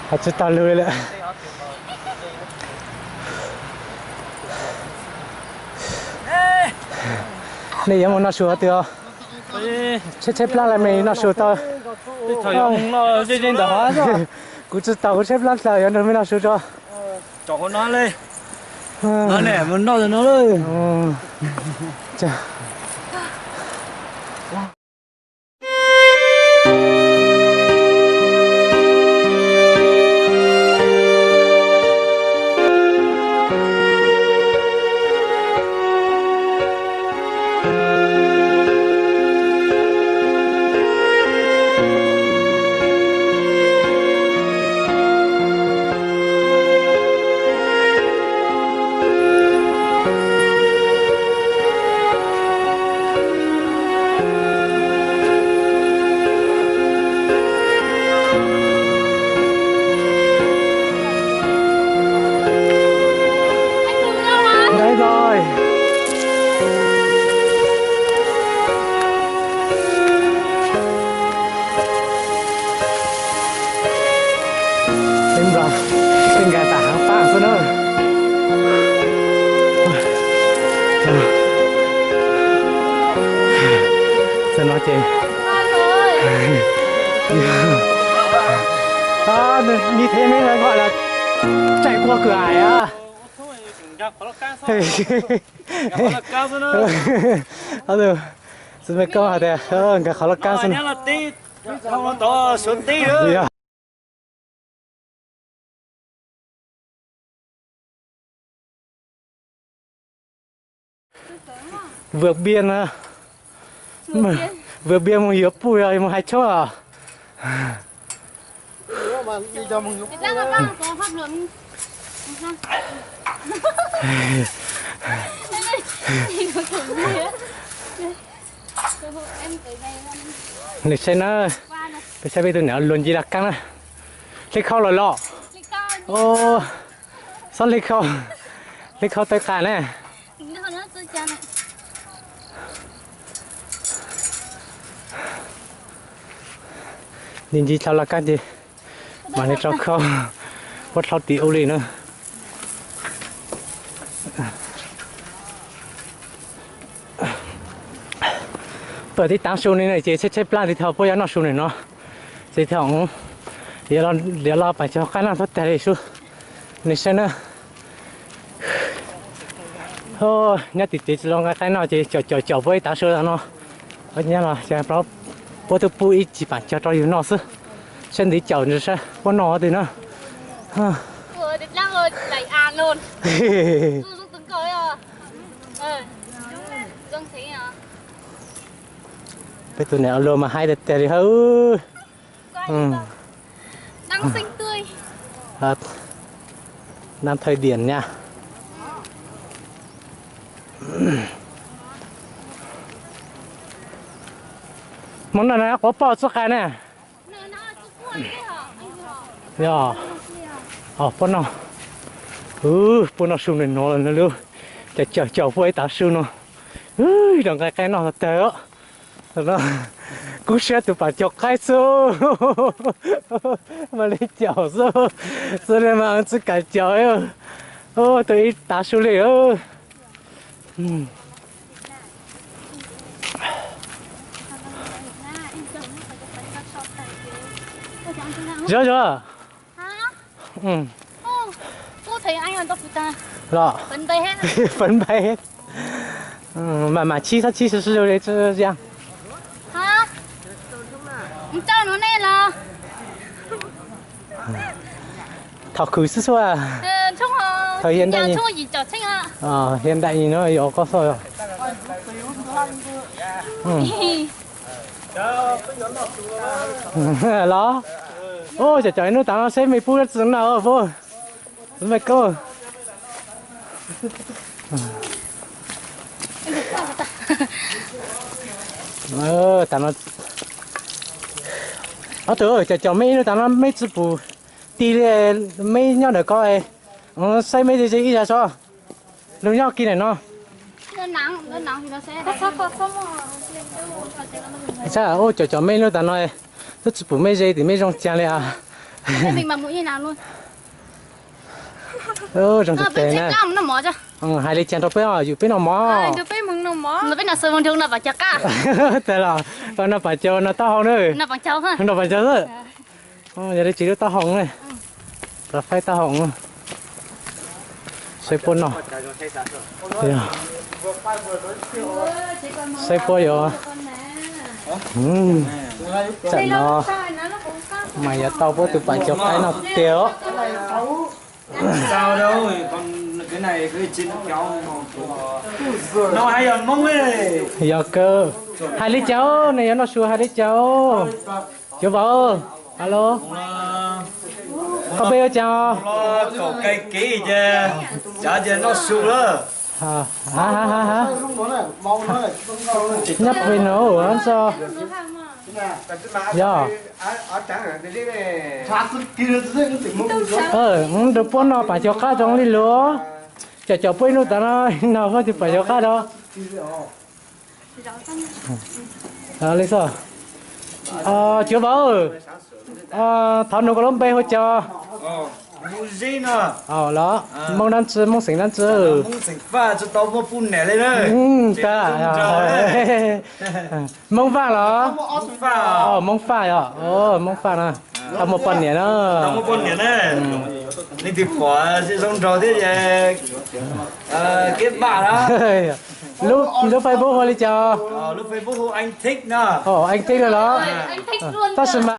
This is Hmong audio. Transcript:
Hais tsis tau lus lawm. Nej yuav mus noj su qhov twg os? Tshaib tshaib plab lawm mas noj su tau. Kuv tsis tau, kuv tshaib plab tau, yuav nrog mej noj su tso. Ntev lawm. Peb nkaus, peb nkaus tas haav pab xwb na. Txog no ces ni thiab, meb lawv nqa los tsaim kua kwm hais a. Txiv Mej Koob hais tias nkag qhov laj kab xwb no. Vượt biên hả? Vượt biên mus yuav pub, mus hais tshoob à? Nws saib na, peb saib peb tus niam luag nce laj kab na. Hle khau lawm los? Xob hle khau, hle khau taw qas na. Nce nce dhau laj kab ces mam li rau khau, puab dlhau tim ub li na. Tuaj tib taav su li no ces tshaib tshaib plab li thaum puab yuav noj su nws no. Ces thaum liav los pas cog qaib noj tuab tag li sub, nws saib na. Nyob tim tsev tsis tau nqa qaib noj ces caum caum caum puab ib taav su no. Nyob los puab twb pub ib chim pas cog rau yus noj xwb. Saib ntiv caum saib puab noj qhov twg na. Peb tus niam luag mas haib tiag tiag li hawb. Đang thời điểm nha. Hmo no quav poj txuj qas na. Yog, puab noj, puab noj su nws no lawm na lub. Caum caum caum puab ib taav su no. Rau nqaij qaib noj tag. Kub siab tus pas cog qaib xwb, mas li caum xwb, xwb li mas tsis kam caum. Tuaj ib taav su li. Zuag zuag. Los, phấn bày hết. Mà mà chib sab chib sab sab li, thaum khwv xwb xwb. Thaum hiện đại, hiện đại no yog koj xoj. Los, ua cov cov ib hnub tav no seb mej pub tsi na puab. Mej koj, ob tug cov cov mej ib hnub tav no mej tsi pum tig li, mej nyob ntawm ko, saib mej ze ze ib zag tso. Lug nyob kis ntawm no. Ua cov cov mej hnub tav no twb tsi pum mej ze tim mej zoo caag li as. Tus tes na. Hais li cas rau peb os, yus peb noj mov. Tag los, noj pas cau no taub hau na. Noj pas cau xwb. Yog li tsis lub taub hau na. Rau faib taub hau. Saib puab noj. Saib puab yuav. Tam no mas yuav tau puab tus pas cau qaib noj tiag os. Yog kawg. Hais li cas, nws yuav noj su hais li cas? Cuav vauv, alo, koj peb yuav cas? Nyob pem no tso. Yog. Rau puab noj pas cau qab zoo li luag. Cov cov puab ib hnub tas no, no puab tus pas cau qab rau. Li xo. Cuav vauv, thov nug koj lub npe hu cas? Los, Moob dab tsi, Moob xeem dab tsi? Moob Vaj los? Moob Faj yog, Moob Faj na. Tau muaj poj niam na. Leej twg pom zoo nraug thiab ces, lub Facebook hu li cas? Aib Thib los? Tab sis mas